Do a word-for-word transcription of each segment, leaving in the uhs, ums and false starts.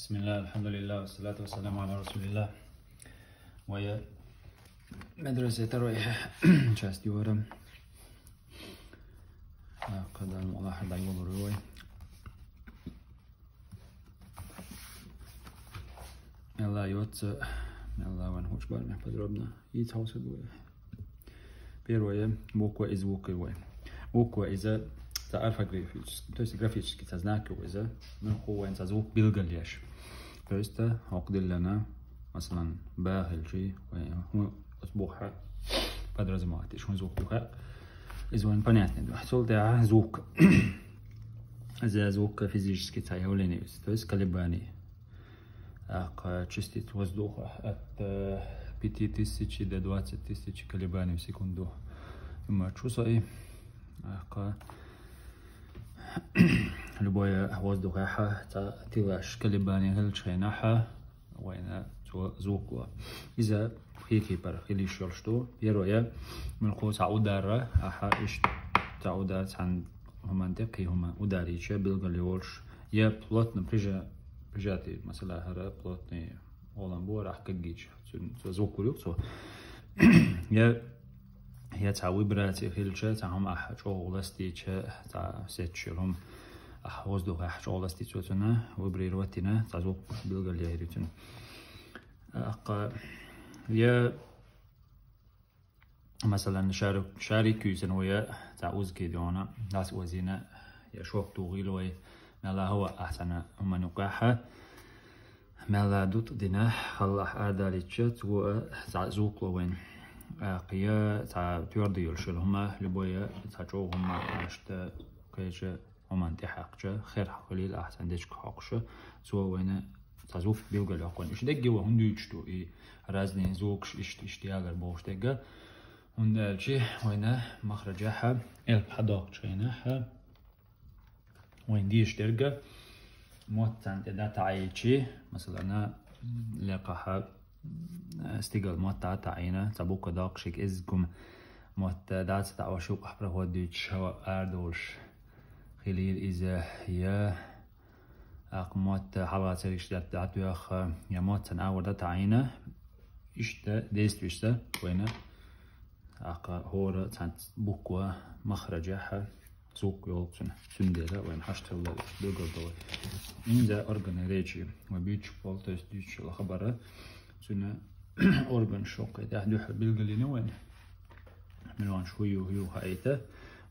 بسم الله، الحمد لله، والصلاة والسلام على رسول الله. Вай мадраса второй часть юара. А, къадан Аллах дай болур вай. Мелла йоцца, мелла ван хуч бар, ме подробно. И цхьа саг вай. Первое, буква и звук вай. Буква из орфографический, то есть графический, цхьа знак из. Ну, ху вайн цхьа звук билгалъеш. То есть, а, хӀокху диллана, масалан, ба хилчи, вай, хӀун оцу бухьа подразумевать, хӀун звук ду хаьа. Из вайн понятно ду. Цул тӀаьхьа звук. Из звук физически цхьа явление, то есть колебание. ТӀаккха частиц воздуха от, э, пяти тысяч до двадцать тысяч колебаний в секунду. Има чу со и, тӀаккха, любое воздухехьа цхьа тилаш колебание хилча хенахьа, вайна цо звук ло. Иза хи-, кепара хила йиш йолуш ду. Первое, муьлхха цхьа удара, ахьа иштта цхьа удар цхьана хӀуманна тӀе кхин хӀума удар йича билгал йолуш, я плотно прижа-, прижатый, масала, хӀара плотный гӀолам бу, арахь кагийча, цуьнан цо звук лур ю цо. Я, я цхьа вибрация хилча, цхьа хӀума ахьа чӀогӀа ластийча, цхьа сецчуьра хӀума ахьа воздухехь чӀогӀа ластийча цо цунна вибрировать йина, цхьа звук билгал яйра цуьнан. ТӀаккха, я, масалан, шарик, шарик куьйсана вай цхьа узкий дона, дас озийна, я шок тухийла вай, мелла хӀаваъ ахь цхьана хӀуманна юккъехьа, мелла дутӀа дина, халлахь арадалийча, цо а цхьа звук ло вайна. ТӀаккха я цхьа твердый йолуш йолу хӀума, любое цхьа чӀогӀа хӀума, иштта кхечу хӀуманна тӀе хьаькхча, хер хьакхуьлийла ахь цхьана дечиг хьокхуш, цо вайна цхьа звук билгал йоккхуьйту. Уьш дегга вай хӀунда дуьйцуш ду, и разные звукаш иштта, иштта ягар бохуш дегга. ХӀунда аьлча вайна махраджехьа, элп хьадоккхучу хенахьа, вайна дезаш дерг, мотт царна тӀе дӀатаӀийча, масалана, лекхахьа, стигала мотт дӀатаӀийна, цхьа буква доккхуш, и кӀезиг хӀума мотт дӀа ца таӀош юккъехь проход дуьйцуш, хӀаваъ арадолуш хилийла иза, я тӀаккха мотт хьалха царгаш дӀатоьхна, я мотт царна агӀор дӀатаӀийна, иштта действиешца вайна тӀаккха хӀора цхьана буква махраджехьа звук йолу цуьнан. Цундела вайна хьашт хилла билгал ду вай. Инза органы речи, вай буьйцуш болу, то есть дуьйцуш йолу хабар, цуьнан орган шоккхе тӀехь дуьхьал билгалйина вайна. Муьлханаш хӀу ю, хӀу ю хаийта,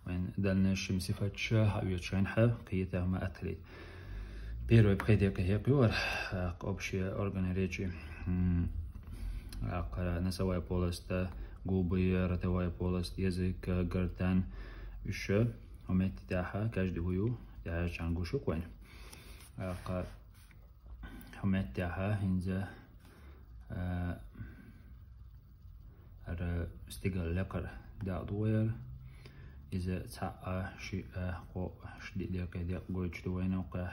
вайн дальнейшем сифаташ хьаоьцуш хенахьа, кхета хӀума атхилийта. Первый пхи декъе хӀекхо юра, тӀаккха общие органы речи, м, тӀаккха носовая полость, губы, ротовая полость, язык, гортань, уьш, хӀун метта тӀехьа, каждый хӀу ю, тӀехьа чан гуш ю вайна. ТӀаккха хӀун метта тӀехьа, хӀинца, а, хӀара стигала лекхара дакъа ду вай хӀара. Иза цхьаъ а, шиъ а, кхоъ а, ши-, диъ декъе декъа гойтуш ду вайна юккъехь.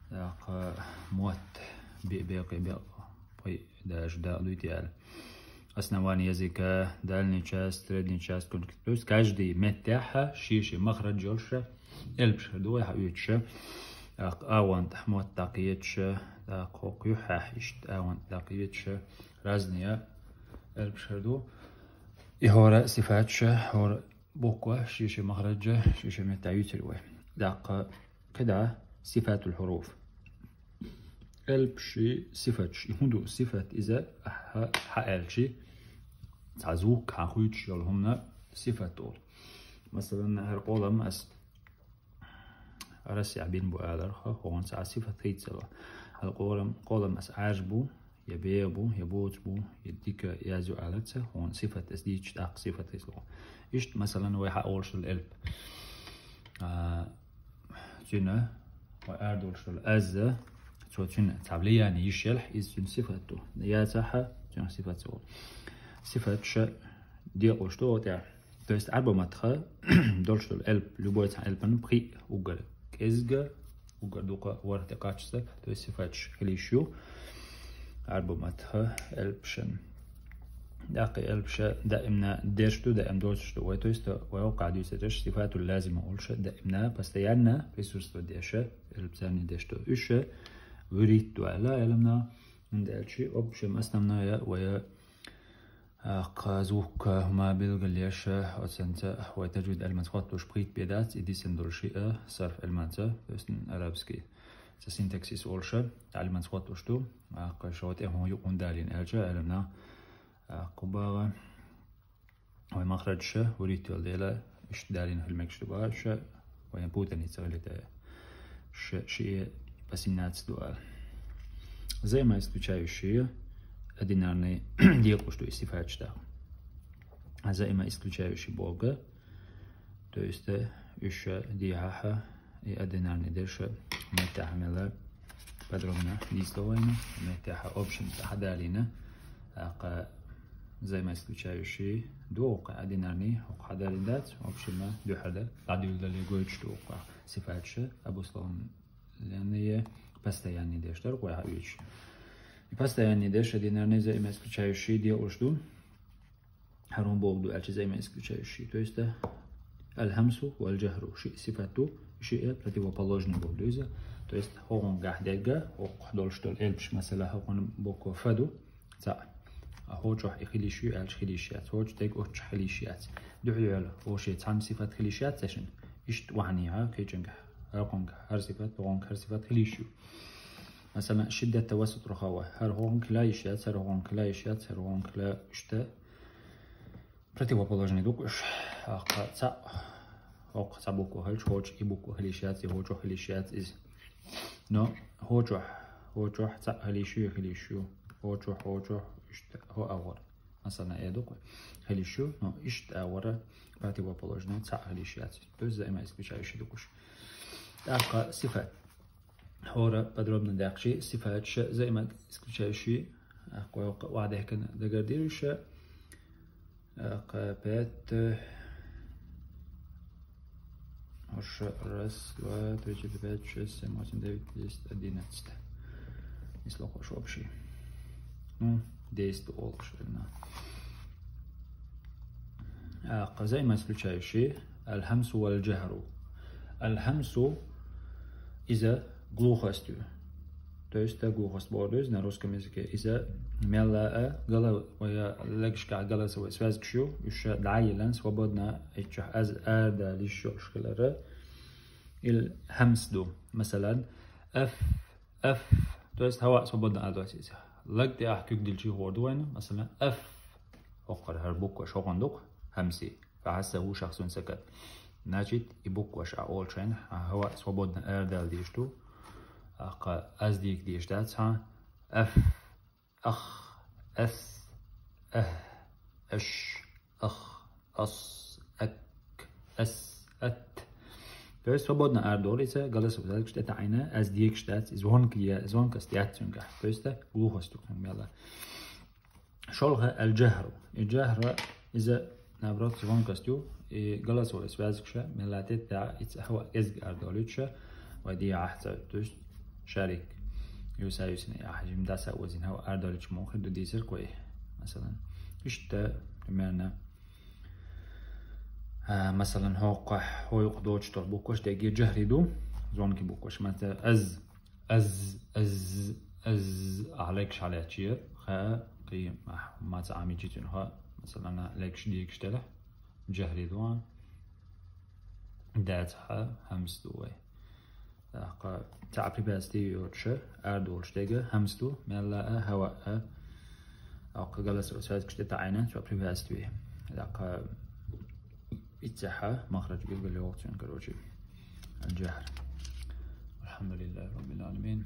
ТӀаккха мотт биъ бекъе бекъа, пхи даже дакъа дуй те аьлла. Основание языка, дальняя часть, средняя часть, кончик. То есть каждый меттехьа шен-шен махрадж йолуш, элпаш хир ду вай хьаоьцуш. ТӀаккха агӀонта мотт дӀакхеташ, тӀаккха хӀокху юьххьехь иштта агӀонта дӀакхеташ, разные элпаш хир ду. И хӀора сифаташ, хӀора буква шен-шен махрадж, шен-шен меттехь юьйцур ю вай. ТӀаккха кхидӀа сифатул хьуруф. Элпаши сифаташ. И хӀун ду сифат? Иза хьа-, хьааьлчи, цхьа звук хьан хуьйцуш йолу хӀуманна сифат олу. Масалан, хӀара къолам ас Россехь бина бу аларх, хӀокхуьнца сифат хийцало. ХӀара къолам, къолам ас Ӏаьржа бу, я бегӀа бу, я боцу бу, я дика язйо аларца, хӀокхуьнан сифат ас дийцича, тӀаккха сифат хийцало. Иштта, масалан, вай хьаолуш долу элп. А, цуьнан вай арадолуш долу аз, цо цуьнан цхьа влияние йиш елахь, иза цуьнан сифат ду. Яцахьа, цуьнан сифат ца волу. Сифат ша декъалуш ду тӀехь. То есть Ӏарбо маттахь долуш долу элп, любой цхьа элпан пхиъ, уггар кӀезга, уггар дукха ворхӀ тӀе кхаччалц, то есть сифаташ хила йиш ю. Ӏарбо маттахь элпашан. ТӀаккха элпаш даимна деш ду, даим доцуш ду вай. То есть вай воккхахь дуьйцуш сифатул лазима олуш даимна, постоянно присутствовать деш, элпашна деш ду. Уьш вуьрхӀитта ду аьлла Ӏеламнаха. ХӀунда аьлча общем основное вай, а, кхы звук, а, хӀума билгалъеш, оцунца вай таджвид Ӏилманца хотталуш пхийтта бе дац, и дисина долу шиъ, а, сарф Ӏилманца, то есть арабский, цу синтаксис олуш, Ӏилманца хотталуш ду. А, кхы шо тӀе хӀун юкъа хӀунда далийна аьлча Ӏеламнаха, а, кху багӀа вай махраджаш вуьрхӀитта йолу дела, иштта далийна хила мегаш ду бохуш, вайн путаница хилийта, ш-, шиъ по семнадцать ду аьлла. Взаимоисключающие, одинарный, декъалуш ду и сифаташ тӀаккха. Взаимоисключающий боху, то есть, э, уьш дехьа, и одинарный деш меттехь мелла подробно дийцало вайна, меттехь общем хьадалийна, тӀаккха взаимоисключающий ду, кху одинарный хӀокху хьадалийна дац, общем дуьхьал дан, дӀадуьйладале гойтуш ду кху сифаташ, обусловленные, постоянный деш дара кху хьаоьцуш. И постоянный деш одинарный взаимоисключающий декъалуш ду. ХӀара хӀун боху ду аьлча взаимоисключающий. То есть, э, аль-хамсу валь-джахру. Шиъ сифат ду, шиъ противоположный боху ду иза. То есть, хӀокхунгахь дерг, хӀокху долуш долу элпаш, масала, хӀокхуьнан буква фа ду, цхьаъ. А хӀокху чохь и хила йиш ю аьлча хила йиш яц. ХӀокху дерг оццу чохь хила йиш яц. Дуьхьал йолу, хӀокху шен цхьана сифат хила йиш яц цхьа шина. Иштта вахьанехьа, кхечуьнгахь, хӀокхунгахь хӀара сифат, хӀокхунгахь хӀара сифат хила йиш ю. Масала, шиддат тавассут рахава. ХӀара хӀокхунгахь хила йиш яц, хӀара хӀокхунгахь хила йиш яц, хӀара хӀокхунгахь хила иштта. Противоположный ду уьш. ХӀокху цхьаъ, хӀокху цхьа буква хилча, хӀокху чохь и буква хила йиш яц, и хӀокху чохь хила йиш яц иза. Но хӀокху чохь, хӀокху чохь цхьаъ хила йиш ю, хила йиш ю. ХӀокху чохь, хӀокху чохь, иштта хӀокху агӀор. Масала, э ду кху. Хила йиш ю, но иштта агӀор противоположный цхьаъ хила йиш яц. То есть взаимоисключающий ду уьш. ТӀаккха сифат. ХӀора подробно даьккхича, сифаташ взаимоисключающий, а, кхойкху охьадехкина дагардира уьш. А, кхо, пять, э, хӀорш, раз, два, три, четыре, пять, шесть, семь, восемь, девять, десять, одиннадцать. Нисло хӀорш общий. Ну, десять олуш верно. А, кхо взаимоисключающий. Аль-хамсу валь-джахру. Аль-хамсу иза глухость ю. То есть, э, глухость бохург ду иза на русском языке. Иза мелла а гала-, вай легашкахь голосовой связкаш ю, уьш дӀа а йиллина, свободно, иччохь аз арадала йиш йолуш хилар. Ил хамс ду. Масалан, аф, аф. То есть, хӀаваъ свободно арадойту иза. Лаг тӀехь куьг диллича хӀора ду вайна. Масалан, аф. ХӀокхара хӀара букваш хӀокхуьнан ду-кх, хамси. Фахьассаху шахсун сакат. Значит, и букваш а олучу хенахь, а хӀаваъ свободно арадала дезаш ду. ТӀаккха аз дийка дезаш дац хьан. Аф, ах, ас, ах, аш, ах, ас, ак, ас, ат. То есть свободно арадолу иза, голосовой связкаш тӀетаӀийна, аз дийкаш дац, и звонк е-, звонкость яц цуьнгахь. То есть глухость ю кхуьнан мелла. ШолгӀа аль-джахру. И джахра иза, наоборот, звонкость ю, и голосовой связкаш мелла тӀе а, иза хӀаваъ кӀезиг арадолуьйтуш, вай дехьа ахь ца, то есть шарик. Юса юсина, ахь жимма дӀаса озийна хӀаваъ арадолуьйтуш муха хир ду дийцира кхуьй. Масалан, иштта, примерно, а, масалан, хӀокхахь, хӀокху юкъа доцуш долу букваш дерриге джахри ду, звонкий букваш. Масалан, аз, аз, аз, аз, ахь легаш хьалаьцча, ха, кхин, ахь, маца Ӏамийча цуьнан ха, масалан, легаш дийкаш делахь, джахри ду, дацахь, хамс ду вай. ТӀаккха цхьа препятствие йоцуш, арадолуш дерг хамс ду, мелла а, хӀаваъ а. ТӀаккха голосовой связкаш тӀетаӀийна, цхьа препятствие. ТӀаккха иццехь махрадж билгалйоккху цуьнан, короче. Аль-джахр. Алхьамдулиллахи раббил Ӏаламин.